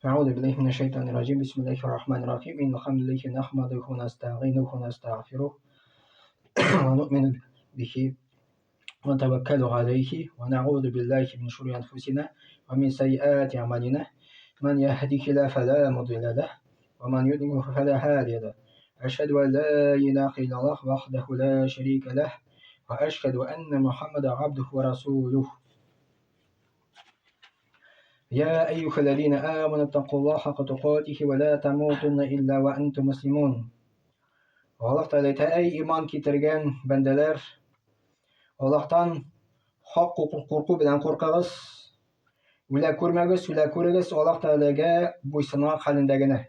أعوذ بالله من الشيطان الرجيم بسم الله الرحمن الرحيم إن الحمد لله نحمده ونستعينه ونستغفره ونؤمن به ونتوكل عليه ونعوذ بالله من شرور أنفسنا ومن سيئات أعمالنا من يهده الله فلا مضل له ومن يضلل فلا هادي له أشهد أن لا إله إلا الله وحده لا شريك له وأشهد أن محمدا عبده ورسوله يا أيها الذين آمنوا اتقوا الله حق تقاته ولا تموتن إلا وأنتم مسلمون Аллаһ Тәгалә әйтә, әй иман китергән бәндәләр, Аллаһтан хак курку белән куркыгыз, үлә күрмәгез, үлә күрегез, Аллаһ Тәгаләгә буйсынган хәлендә генә.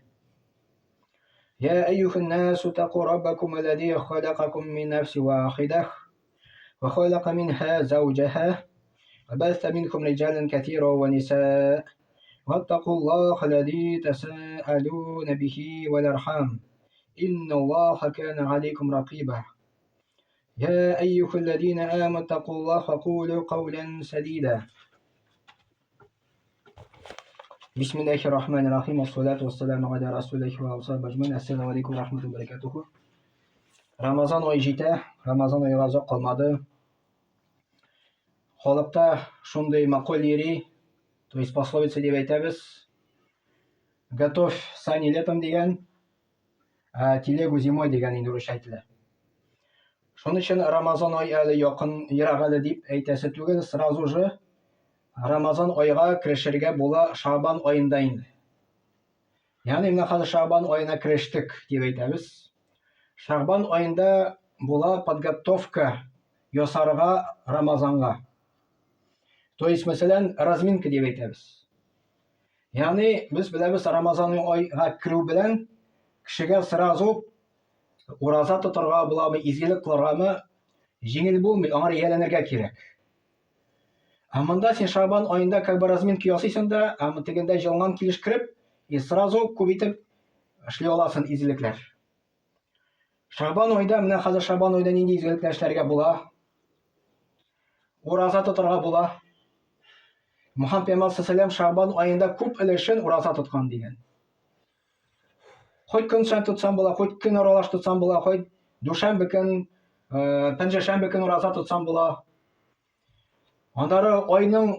Я әйюһен насу тақу раббакум аллази халакакум мин нафси вахидах ва халака минха zawjaha ва басса минкум риджалан катира ва ниса واتقوا الله الذي تساءلون به والأرحام إن الله كان عليكم رقيبا يا أيها الذين آمنوا اتقوا الله وقولوا قولا سديدا بسم الله الرحمن الرحيم والصلاة والسلام على رسول الله وصحبه أجمعين السلام عليكم ورحمة الله وبركاته Рамазан ай җитә, Рамазан айга озак калмады. Халыкта шундый макол йөри, то есть пословица дип әйтәбез. Готовь сани летом дигән, ә телегу зимой дигән инде урысча әйтелә. Шуның өчен Рамазан ай әле якын, ерак әле дип әйтәсе түгел, сразу же Рамазан айга керешергә була Шабан аенда инде. Ягъни менә хәзер Шабан аена керештек дип әйтәбез. Шабан аенда була подготовка ясарга Рамазанга. То есть, мәсәлән, разминка дип әйтәбез. Ягъни без беләбез Рамазан айга керү белән кешегә сразу ураза тотарга буламы, изгелек кылыргамы җиңел булмый, аңар ияләнергә кирәк. Ә монда син Шабан аенда как бы разминка ясыйсың да, ә тегендә җылынган килеш кереп, и сразу күп итеп эшли аласың изгелекләр. Шабан айда, менә хәзер Шабан айда нинди изгелекләр эшләргә була? Ураза тотарга була. Мухаммад пәйгамбәр саллаллаху Шабан аенда күп өлешен ураза тоткан дигән. Хоть көн саен тотсаң була, хоть көн аралаш тотсаң була, хоть дүшәмбе көн, пәнҗешәмбе көн ураза тотсаң була. Аннары айның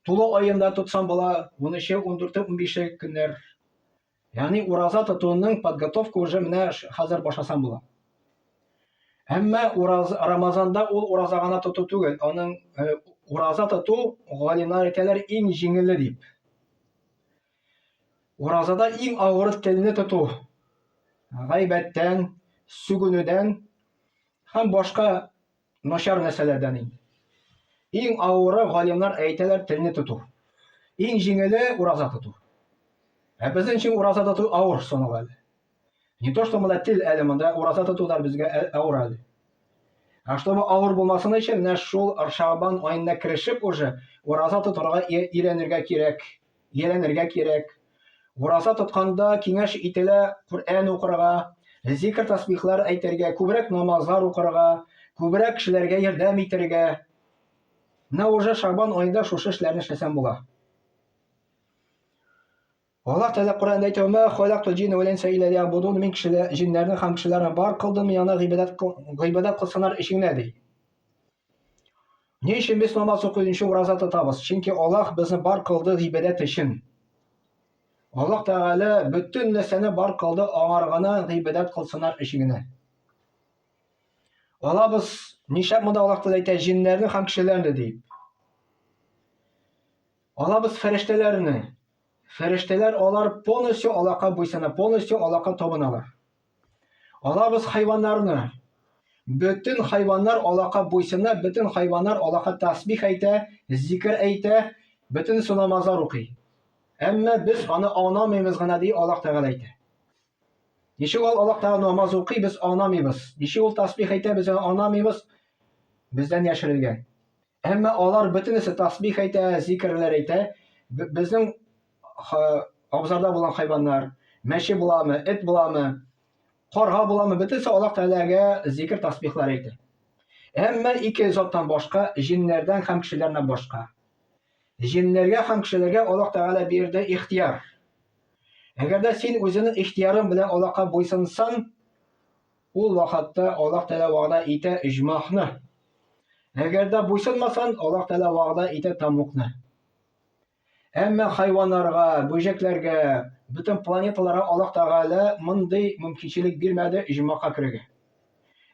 тулы аенда тотсаң була, 13-е, 14-е, 15-е көннәр. Ягъни ураза тотуның подготовка уже менә хәзер башласаң була. Әмма ураз, Рамазанда ул ураза гына тоту түгел, аның э, ураза тоту галимнәр әйтәләр иң җиңеле дип. Уразада иң авыры телне тоту. Гайбәттән, сүгенүдән һәм башка начар нәрсәләрдән инде. Иң авыры галимнар әйтәләр телне тоту. Иң җиңеле ураза тоту. Ә безнең өчен ураза тоту авыр санала әле. Не то, что монда тел әле монда ураза тотулар безгә авыр әле. Ә чтобы авыр булмасын өчен, менә шул Шабан аенда керешеп уже ураза тотарга өйрәнергә кирәк. Ияләнергә кирәк. Ураза тотканда киңәш ителә Коръән укырга, зикр тасбихлар әйтергә, күбрәк намазлар укырга, күбрәк кешеләргә ярдәм итәргә. Менә уже Шабан аенда шушы эшләрне эшләсәң була. Аллаһ Тәгалә Коръәндә әйтә: "Ма халактул җинна вәл инса илля лиябудун." Мин кешеләр, җиннәрне һәм кешеләрне бар кылдым, миңа гыйбадәт гыйбадәт кылсыннар өчен генә, ди. Ни өчен без намаз укый, ни өчен ураза тотабыз? Чөнки Аллаһ безне бар кылды гыйбадәт өчен. Аллаһ Тәгалә бөтен нәрсәне бар кылды аңар гына гыйбадәт кылсыннар өчен генә. Алабыз нишләп монда Аллаһ Тәгалә әйтә җиннәрне һәм кешеләрне дип. Алабыз фәрештәләрне. Фәрештәләр алар полностью Аллаһка буйсына, полностью Аллаһка табыналар. Алабыз хайваннарны. Бөтен хайваннар Аллаһка буйсына, бөтен хайваннар Аллаһка тасбих әйтә, зикр әйтә, бөтенесе намазлар укый. Әмма без аны аңламыйбыз гына ди Аллаһ Тәгалә әйтә. Ничек ул Аллаһ Тәгалә намаз укый, без аңламыйбыз. Ничек ул тасбих әйтә, без аны аңламыйбыз. Бездән яшерелгән. Әмма алар бөтенесе тасбих әйтә, зикерләр әйтә. Безнең абзарда булган хайваннар, мәче буламы, эт буламы, карга буламы, бөтенесе Аллаһ Тәгаләгә зикер тасбихлар әйтә. Әмма ике заттан башка, җиннәрдән һәм кешеләрдән башка. Җиннәргә һәм кешеләргә Аллаһ Тәгалә бирде ихтияр. Әгәр дә син үзеңнең ихтиярың белән Аллаһка буйсынсаң, ул вакытта Аллаһ Тәгалә вәгъдә итә иҗмахны. Әгәр дә буйсынмасаң, Аллаһ Тәгалә вәгъдә итә тамукны. Әмма хайваннарга, бөҗәкләргә, бөтен планеталарга Аллаһ Тәгалә мондый мөмкинчелек бирмәде иҗмахка керергә.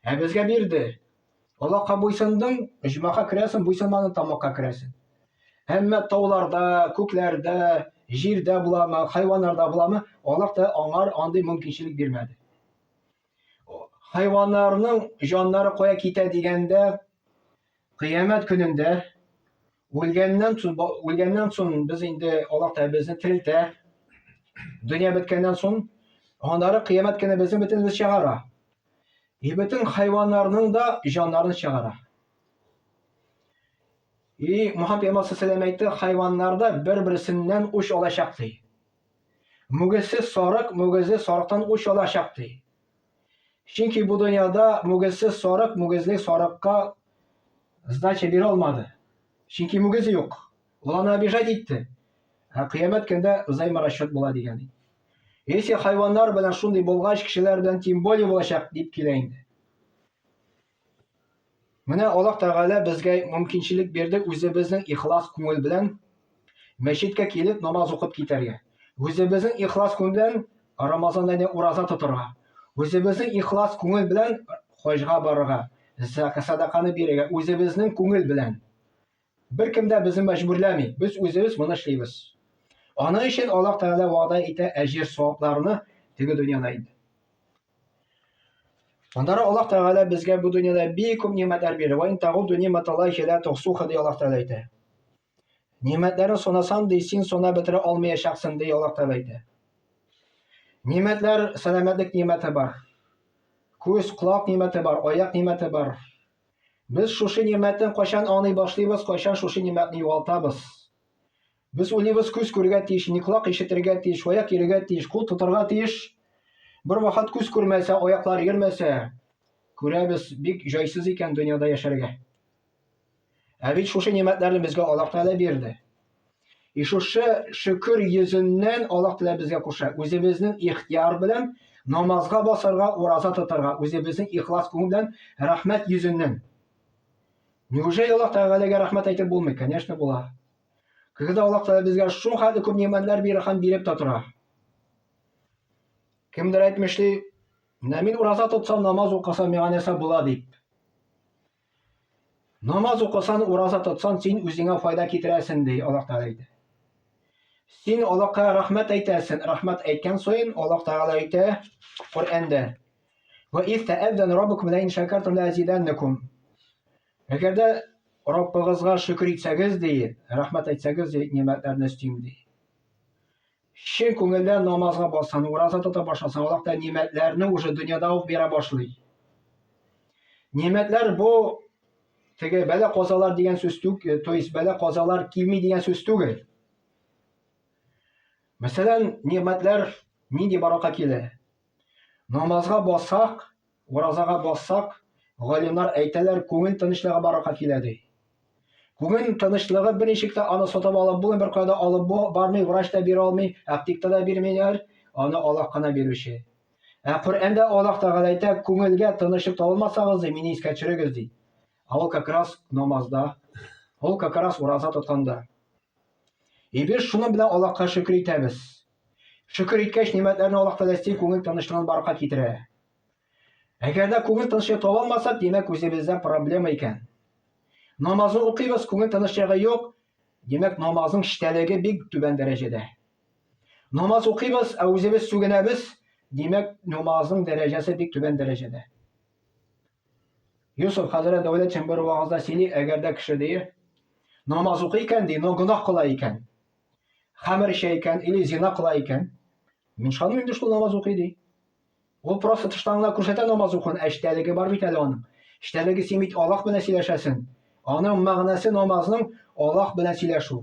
Ә безгә бирде. Аллаһка буйсындың, оҗмахка керәсең, буйсынмадың, тамакка керәсең. Әмма тауларда, күкләрдә, җирдә буламы, хайваннарда буламы, Аллаһ та аңар андый мөмкинчелек бирмәде. Хайваннарның җаннары кая китә дигәндә, кыямәт көнендә үлгәннән соң, үлгәннән соң без инде Аллаһ та безне терелтә. Дөнья беткәннән соң, аннары кыямәт көне безне бөтенебез чыгара. И бөтен хайваннарның да җаннарын чыгара. И Мухаммад пәйгамбәр саллаллаху әйтте, хайваннар да бер-берсеннән уч алачак ди. Мөгезсез сарык мөгезле сарыктан уч алачак ди. Чөнки бу дөньяда мөгезсез сарык мөгезле сарыкка сдача бирә алмады. Чөнки мөгезе юк. Ул аны обижать итте. Ә кыямәт көндә взаиморасчет була дигән. Если хайваннар белән шундый булгач, кешеләр белән тем более булачак дип килә инде. Менә Аллаһ Тәгалә безгә мөмкинчелек бирде үзебезнең ихлас күңел белән мәчеткә килеп намаз укып китәргә. Үзебезнең ихлас күңел белән Рамазан аенда ураза тотарга. Үзебезнең ихлас күңел белән хаҗга барырга, сәдаканы бирергә, үзебезнең күңел белән. Беркем дә безне мәҗбүрләми, без үзебез моны эшлибез. Аның өчен Аллаһ Тәгалә вәгъдә итә әҗер савапларны теге дөньяда инде. Аннары Аллаһ Тәгалә безгә бу дөньяда бик күп нимәтләр бирә. Ва ин тагуду нимәталлахи ла тухсуха ди Аллаһ Тәгалә әйтә. Нимәтләрен санасаң ди, син санап бетерә алмаячаксың ди Аллаһ Тәгалә әйтә. Нимәтләр сәламәтлек нимәте бар. Күз, колак нимәте бар, аяк нимәте бар. Без шушы нимәтне кайчан аңлый башлыйбыз, кайчан шушы нимәтне югалтабыз? Без уйлыйбыз, күз күрергә тиеш, ни колак ишетергә тиеш, аяк йөрергә тиеш, кул тотарга тиеш. Бер вакыт күз күрмәсә, аяклар йөрмәсә, күрәбез, бик җайсыз икән дөньяда яшәргә. Ә бит шушы нимәтләрне безгә Аллаһ Тәгалә бирде. И шушы шөкер йөзеннән Аллаһ Тәгалә безгә куша, үзебезнең ихтияр белән намазга басарга, ураза тотарга, үзебезнең ихлас күңел белән рәхмәт йөзеннән. Неужели Аллаһ Тәгаләгә рәхмәт әйтеп булмый? Конечно, була. Когда Аллаһ Тәгалә безгә шул хәтле күп нимәтләр бирә һәм биреп тә тора. Кемдер әйтмешли, менә мин ураза тотсам, намаз укысам, миңа нәрсә була дип. Намаз укысан, ураза тотсан, син үзеңә файда китерәсен, ди Аллаһ Тәгалә әйтә. Син Аллаһка рәхмәт әйтәсен. Рәхмәт әйткән саен Аллаһ Тәгалә әйтә Коръәндә. Ва из тәәззән раббукум ла ин шакартум ла азиданнакум. Әгәр дә Раббыгызга шөкер итсәгез, ди, рәхмәт әйтсәгез, ди, нимәтләрне өстим, ди. Чын күңелдән намазга бассаң, ураза тота башласаң, Аллаһ та нимәтләрне уже дөньяда ук бирә башлый. Нимәтләр бу теге бәла казалар дигән сүз түгел, то есть бәла казалар килми дигән сүз түгел. Мәсәлән, нимәтләр нинди баракка килә? Намазга бассак, уразага бассак, галимнар әйтәләр, күңел тынычлыгы баракка килә ди. Күңел тынычлыгы берничек тә аны сатып алып булмый, бер кайда алып бармый, врач та бирә алмый, аптекта да бирмиләр, аны Аллаһ кына бирүче. Ә Коръәндә Аллаһ Тәгалә әйтә, күңелгә тынычлык табылмасагыз, ди, мине искә төшерегез, ди. Ә ул как раз намазда, ул как раз ураза тотканда. И без шуның белән Аллаһка шөкер итәбез. Шөкер иткәч, нимәтләрне Аллаһ Тәгалә син күңел тынычлыгын барка китерә. Әгәр дә күңел тынычлыгы таба алмасак, димәк, үзебездә проблема икән. Намазны укыйбыз, күңел тынычлыгы юк, димәк, намазның эчтәлеге бик түбән дәрәҗәдә. Намаз укыйбыз, ә үзебез сүгенәбез, димәк, намазның дәрәҗәсе бик түбән дәрәҗәдә. Юсуф хәзрәт Дәүләтшин бер вагызда сөйли, әгәр дә кеше ди, намаз укый икән ди, но гөнаһ кыла икән. Хәмер эчә икән или зина кыла икән. Мин ышанмыйм инде шул намаз укый ди. Ул просто тыштан гына күрсәтә намаз укуын, ә эчтәлеге бар бит әле аның. Эчтәлеге син бит Аллаһ белән сөйләшәсең. Аның мәгънәсе намазның Аллаһ белән сөйләшү.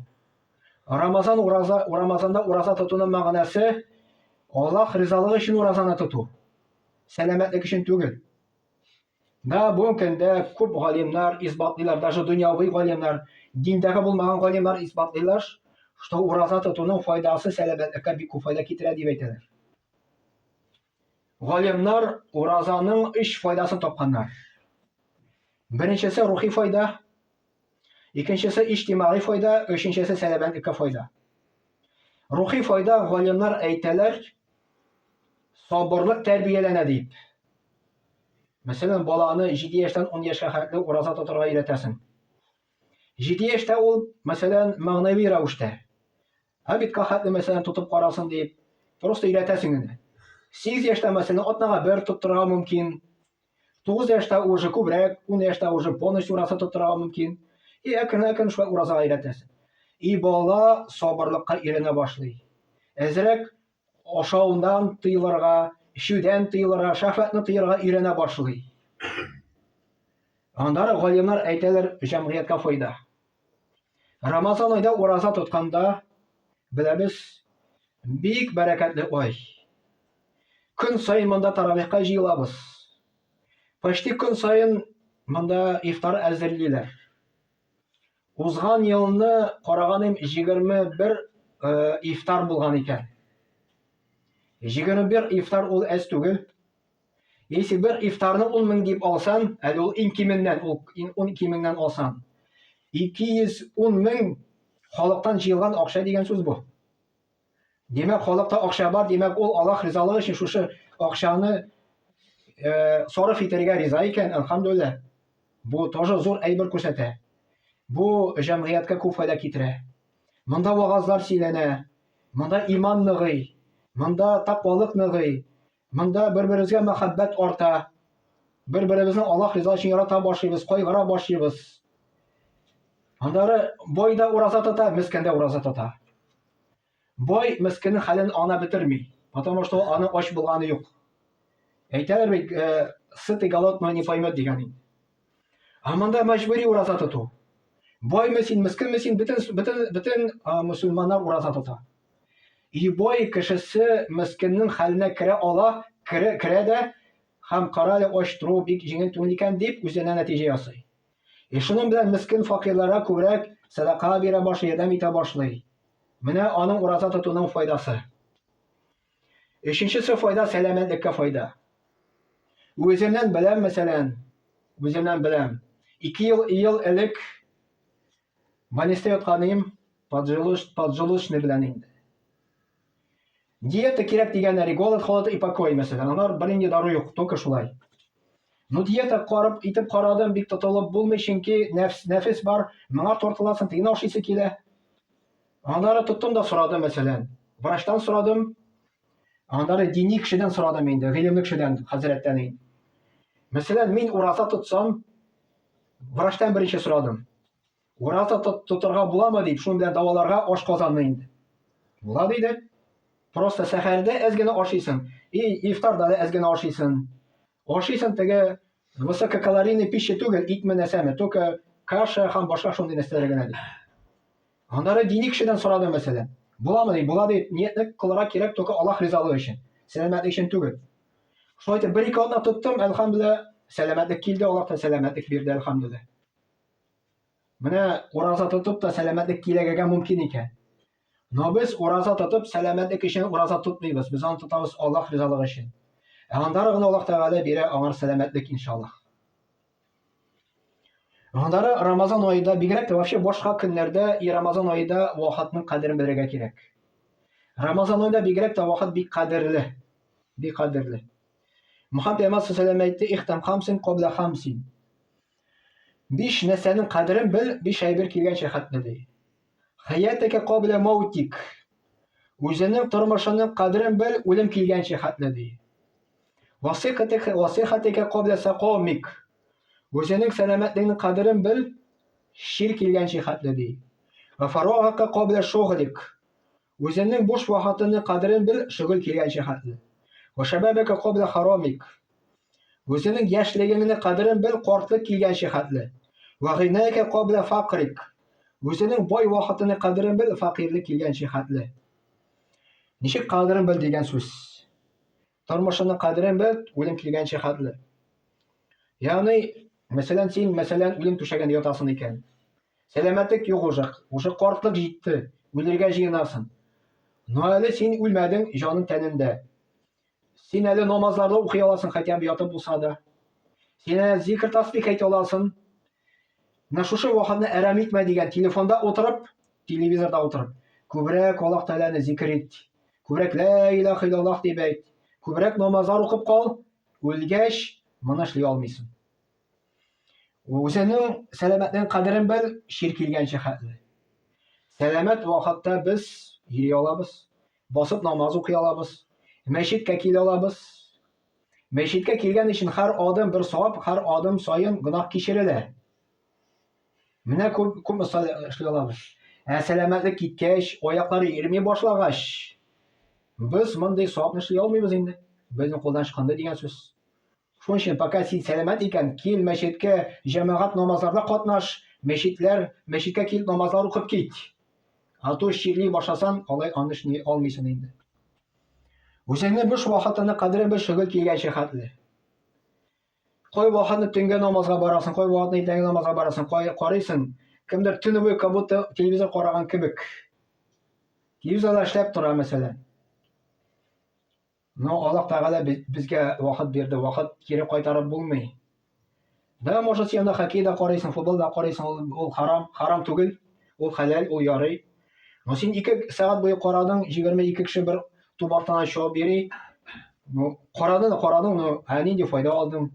Рамазан ураза, Рамазанда ураза тотуның мәгънәсе Аллаһ ризалыгы өчен уразаны тоту. Сәламәтлек өчен түгел. Да, бүгенге көндә күп галимнәр исбатлыйлар, даже дөньяви галимнәр, диндәге булмаган галимнәр исбатлыйлар. Что ураза тотуның файдасы сәламәтлеккә бик күп файда китерә дип әйтәләр. Галимнар уразаның өч файдасын тапканнар. Беренчесе рухи файда, икенчесе иҗтимагый файда, өченчесе сәламәтлеккә файда. Рухи файда галимнар әйтәләр, сабырлык тәрбияләнә дип. Мәсәлән, баланы 7 яшьтән 10 яшькә хәтле ураза тотарга өйрәтәсең. 7 яшьтә ул, мәсәлән, мәгънәви рәвештә. Обедка хәтле, мәсәлән, тотып карасын дип, просто өйрәтәсең инде. 8 яшьтә, мәсәлән, атнага бер тоттырырга мөмкин. 9 яшьтә уже күбрәк, 10 яшьтә уже полностью ураза тоттырырга мөмкин. И әкрен-әкрен шулай уразага өйрәтәсең. И бала сабырлыкка өйрәнә башлый. Әзрәк ашаудан тыелырга, эчүдән тыелырга, шәһвәтне тыярга өйрәнә башлый. Аннары галимнар әйтәләр, җәмгыятькә файда. Рамазан айда ураза тотканда, беләбез, бик бәрәкәтле ай. Көн саен монда таравихка җыелабыз. Почти көн саен монда ифтар әзерлиләр. Узган елны караганым 21 ифтар булган икән. 21 ифтар ул әз түгел. Если бер ифтарны 10 мең дип алсан, әле ул иң кименнән, ул 10 кименнән алсан, 210 мең халыктан җыелган акча дигән сүз бу. Димәк, халыкта акча бар, димәк, ул Аллаһ ризалыгы өчен шушы акчаны э, сарыф итәргә риза икән, әлхәмдүлилләһ. Бу тоже зур әйбер күрсәтә. Бу җәмгыятькә күп файда китерә. Монда вагазлар сөйләнә, монда иман ныгый, монда тәкъвалык ныгый, Монда бер-беребезгә мәхәббәт арта. Бер-беребезне Аллаһ ризалыгы өчен ярата башлыйбыз, кайгыра башлыйбыз. Аннары бай да ураза тота, мескен дә ураза тота. Бай мескеннең хәлен аңлап бетерми, потому что аның ач булганы юк. Әйтәләр бит, э, сытый голодного не поймет дигән инде. Ә монда мәҗбүри ураза тоту. Баймы син, мескенме син, бөтен бөтен бөтен мөселманнар ураза тота. И бай кешесе мескеннең хәленә керә ала, керә, керә дә һәм карале ач тору бик җиңел түгел икән дип үзенә нәтиҗә ясый. И шуның белән мескен факирларга күбрәк сәдака бирә башлый, ярдәм итә башлый. Менә аның ураза тотуның файдасы. Өченчесе файда сәламәтлеккә файда. Үземнән беләм, мәсәлән, үземнән беләм. 2 ел ел элек больниста яткан идем, поджелудоч, поджелудочный белән инде. Диета кирәк дигәннәр, голод, холод и покой, мәсәлән. Алар бернинди дару юк, только шулай. Ну, диета карап, итеп карадым, бик тотылып булмый, чөнки нәфс, нәфес бар, моңа тартыласың, тегене ашыйсы килә. Аннары тоттым да сорадым, мәсәлән. Врачтан сорадым, аннары дини кешедән сорадым инде, гыйлемле кешедән, хәзрәттән инде. Мәсәлән, мин ураза тотсам, врачтан беренче сорадым. Ураза тотарга буламы дип, шуның белән дәваларга аш казанны инде. Була диде. Просто сәхәрдә әз генә ашыйсың, и ифтарда да әз генә ашыйсың. Ашыйсың теге высококалорийный пища түгел, итме нәрсәме, только каша һәм башка шундый нәрсәләр генә ди. Аннары дини кешедән сорадым, мәсәлән. Буламы ди, була ди, ниятне кылырга кирәк только Аллаһ ризалыгы өчен, сәламәтлек өчен түгел. Шулай итеп, бер-ике атна тоттым, әлхәмдүлилләһ, сәламәтлек килде, Аллаһ та сәламәтлек бирде, әлхәмдүлилләһ. Менә ураза тотып та сәламәтлек килергә мөмкин икән. Но без ураза тотып сәламәтлек өчен ураза тотмыйбыз. Без аны тотабыз Аллаһ ризалыгы өчен. Ә аннары гына Аллаһ Тәгалә бирә аңар сәламәтлек иншаллаһ. Аннары Рамазан аенда бигрәк тә вообще башка көннәрдә и Рамазан аенда вакытның кадерен белергә кирәк. Рамазан аенда бигрәк тә вакыт бик кадерле. Бик кадерле. Мөхәммәд пәйгамбәр саллаллаху әйтте, "Ихтам хамсин кабла хамсин." Биш нәрсәнең кадерен бел, биш әйбер килгәнчә хәтле ди. Хәятәкә кабла маутик. Үзенең тормышының кадерен бел, үлем килгәнчә хәтле ди. Васыйхатика васыйхатика кабла сакамик. Үзенең сәламәтлегенең кадерен бел, чир килгәнче хәтле ди. Ва фарагака кабла шугълик. Үзенең буш вакытының кадерен бел, шөгыль килгәнче хәтле. Ва шабабака кабла харамик. Үзенең яшьлегеңне кадерен бел, картлык килгәнче хәтле. Ва гыйнайка кабла факрик. Үзенең бай вакытының кадерен бел, факирлек килгәнче хәтле. Ничек кадерен бел дигән сүз. Тормышының кадерен бел, үлем килгәнче хәтле. Ягъни, мәсәлән, син, мәсәлән, үлем түшәгендә ятасың икән. Сәламәтлек юк уже, уже картлык җитте. Үлергә җыенасың. Но әле син үлмәдең, җаның тәнендә. Син әле намазларны укый аласың, хотя бы ятып булса да. Син әле зикр тасбих әйтә аласың. Менә шушы вакытны әрәм итмә дигән телефонда утырып, телевизорда утырып, күбрәк Аллаһ Тәгаләне зикр ит. Күбрәк лә илаһ иллаллаһ дип әйт. Күбрәк намазлар укып кал, үлгәч, моны эшли алмыйсың. Үзеңнең сәламәтлегең кадерен бел, чир килгәнче хәтле. Сәламәт вакытта без йөри алабыз, басып намаз укый алабыз, мәчеткә килә алабыз. Мәчеткә килгән өчен һәр адым бер савап, һәр адым саен гөнаһ кичерелә. Менә күп күп мисал эшли алабыз. Ә сәламәтлек киткәч, аяклары йөрми башлагач, без мондый савапны эшли алмыйбыз инде. Безнең кулдан чыкканда дигән сүз. Шуның өчен пока син сәламәт икән, кил мәчеткә, җәмәгать намазларда катнаш, мәчетләр, мәчеткә килеп намазлар укып кит. А то чирли башласан, алай аны эшли алмыйсың инде. Үзеңне буш вакытыңны кадерен бел шөгыль килгәнче хәтле. Кай вакытны төнгә намазга барасың, кай вакытны иртәнге намазга барасың, кай карыйсың, кемдер төне буе как будто телевизор караган кебек. Телевизорда эшләп тора, мәсәлән. Но Аллаһ Тәгалә безгә вакыт бирде, вакыт кире кайтарып булмый. Да, может, син анда хоккей да карыйсың, футбол да карыйсың, ул, ул харам, харам түгел, ул хәләл, ул ярый. Но син 2 сәгать буе карадың, 22 кеше бер туп артына чабып йөри. Ну, карадың, карадың, но ә нинди файда алдың?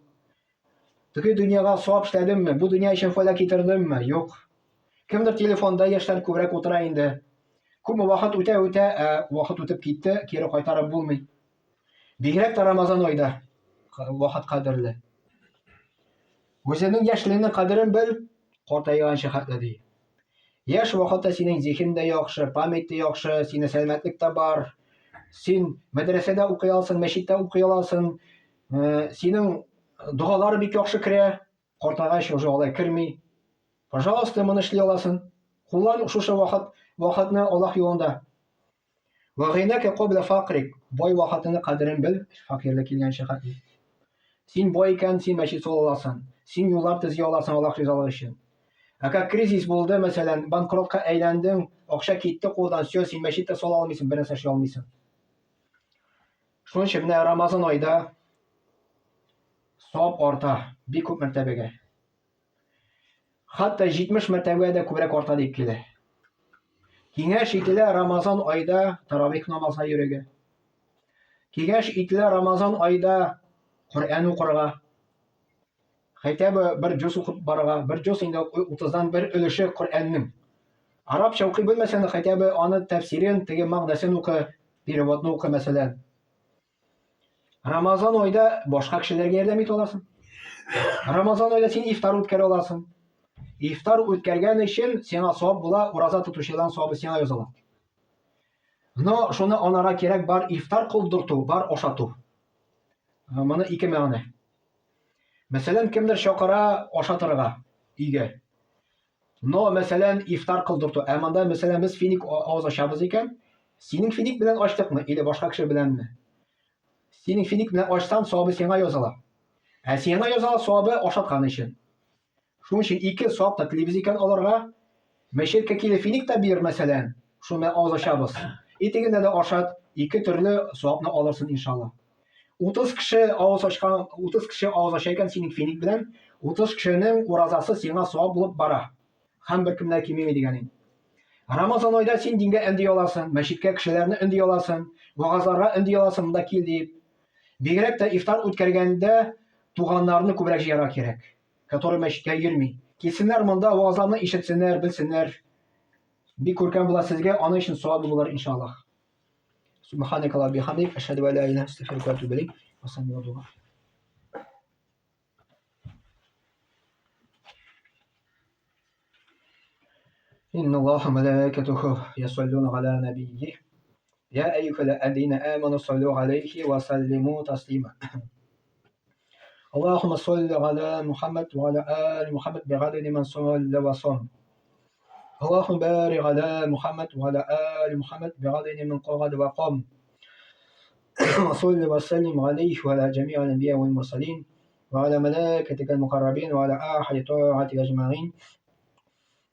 Теге дөньяга савап эшләдемме? Бу дөнья өчен файда китердемме? Юк. Кемдер телефонда яшьләр күбрәк утыра инде. Күпме вакыт үтә-үтә, ә вакыт үтеп китте, кире кайтарып булмый. Бигрәк тә Рамазан айда вакыт кадерле. Үзеңнең яшьлегеңнең кадерен бел, картайганчы хәтле ди. Яшь вакытта синең зиһен дә яхшы, память тә яхшы, синең сәламәтлек тә бар. Син мәдрәсәдә укый аласың, мәчеттә укый аласың. Синең догалар бик яхшы керә, картайгач уже алай керми. Пожалуйста, моны эшли аласың. Куллан шушы вакыт, вакытны Аллаһ юлында. Ва гыйнәкә кабла факрик. Бай вакытының кадерен бел, факирлек килгәнче хәтле. Син бай икән, син мәчет сала аласың. Син юллар төзи аласың Аллаһ ризалыгы өчен. Ә как кризис булды, мәсәлән, банкротка әйләндең, акча китте кулдан, все, син мәчет тә сала алмыйсың, бернәрсә эшли алмыйсың. Шуның өчен менә Рамазан айда савап арта бик күп мәртәбәгә. Хәтта 70 мәртәбәгә дә күбрәк арта дип килә. Киңәш ителә Рамазан айда таравих намазына йөрергә. Киңәш ителә Рамазан айда Коръән укырга. Хотя бы бер җуз укып барырга, бер җуз инде 30-дан бер өлеше Коръәннең. Арабча укый белмәсәң дә, хотя бы аны тәфсирен, теге мәгънәсен укы, переводны укы, мәсәлән. Рамазан айда башка кешеләргә ярдәм итә аласың. Рамазан айда син ифтар үткәрә аласың. Ифтар үткәргән өчен сиңа савап була, ураза тотучыдан савабы сиңа языла. Но шуны анара кирәк бар ифтар кылдырту, бар ашату. Моны ике мәгънә. Мәсәлән, кемдер чакыра ашатырга өйгә. Но, мәсәлән, ифтар кылдырту. Ә монда, мәсәлән, без финик авыз ачабыз икән, синең финик белән ачтыкмы или башка кеше беләнме? Синең финик белән ачсаң, савабы сиңа языла. Ә сиңа языла савабы ашаткан өчен. Шуның өчен ике савап та телибез икән аларга. Мәчеткә килеп финик та бир, мәсәлән, шуны авыз ачабыз. И тегендә дә ашат, ике төрле савапны алырсың, иншалла. 30 кеше авыз ачкан, 30 кеше авыз ача икән синең финик белән, 30 кешенең уразасы сиңа савап булып бара. Һәм беркемнәр кимеми дигән инде. Рамазан айда син дингә өнди аласың, мәчеткә кешеләрне өнди аласың, вагазларга өнди аласың, монда кил дип. Бигрәк тә ифтар үткәргәндә туганнарны күбрәк җыярга кирәк, который мәчеткә йөрми. Килсеннәр монда, вагазларны ишетсеннәр, белсеннәр. Бик күркәм була сезгә, аның өчен савабы булыр иншаллаһ. Субханак Аллаһ бихамдик, әшһәду ә ла илаһ астагфирука ва атубу илейк. Вассаламу إن الله ملائكته يصلون على نبيه يا أيها الذين آمنوا صلوا عليه وسلموا تسليما اللهم صل على محمد وعلى آل محمد بعدد من صلى وصام اللهم بارك على محمد وعلى آل محمد بعدد من قعد وقام وصل وسلم عليه وعلى جميع الأنبياء والمرسلين وعلى ملائكتك المقربين وعلى أهل طاعتك أجمعين.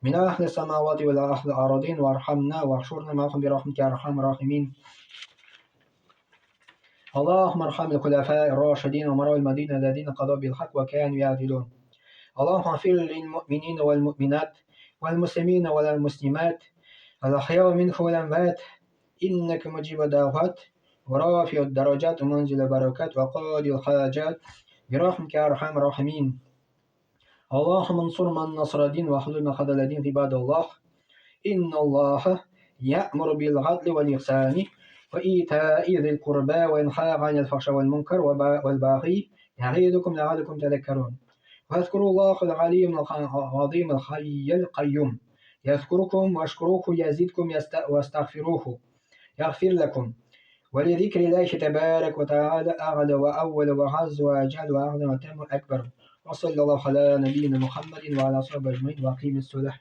من أهل السماوات ولا أهل الأراضين وارحمنا واحشرنا معهم برحمتك يا أرحم الراحمين. اللهم ارحم الخلفاء الراشدين وأمراء المدينة الذين قضوا بالحق وكانوا يعدلون. اللهم اغفر للمؤمنين والمؤمنات والمسلمين والمسلمات الأحياء منهم والأموات إنك مجيب الدعوات ورافع الدرجات ومنزل البركات وقاضي الحاجات برحمتك يا أرحم الراحمين. اللهم انصر من نصر الدين واخذل من خذل الدين. عباد الله، إن الله يأمر بالعدل والإحسان وإيتاء ذي القربى وينهى عن الفحشاء والمنكر والبغي يعظكم لعلكم تذكرون. واذكروا الله العلي العظيم الحي القيوم يذكركم واشكروه يزدكم واستغفروه يغفر لكم. ولذكر الله تبارك وتعالى أعلى وأول وأعز وأجل وأعظم وأتم أكبر. وصلى الله على نبينا محمد وعلى آله وصحبه أجمعين وأقيم الصلاة.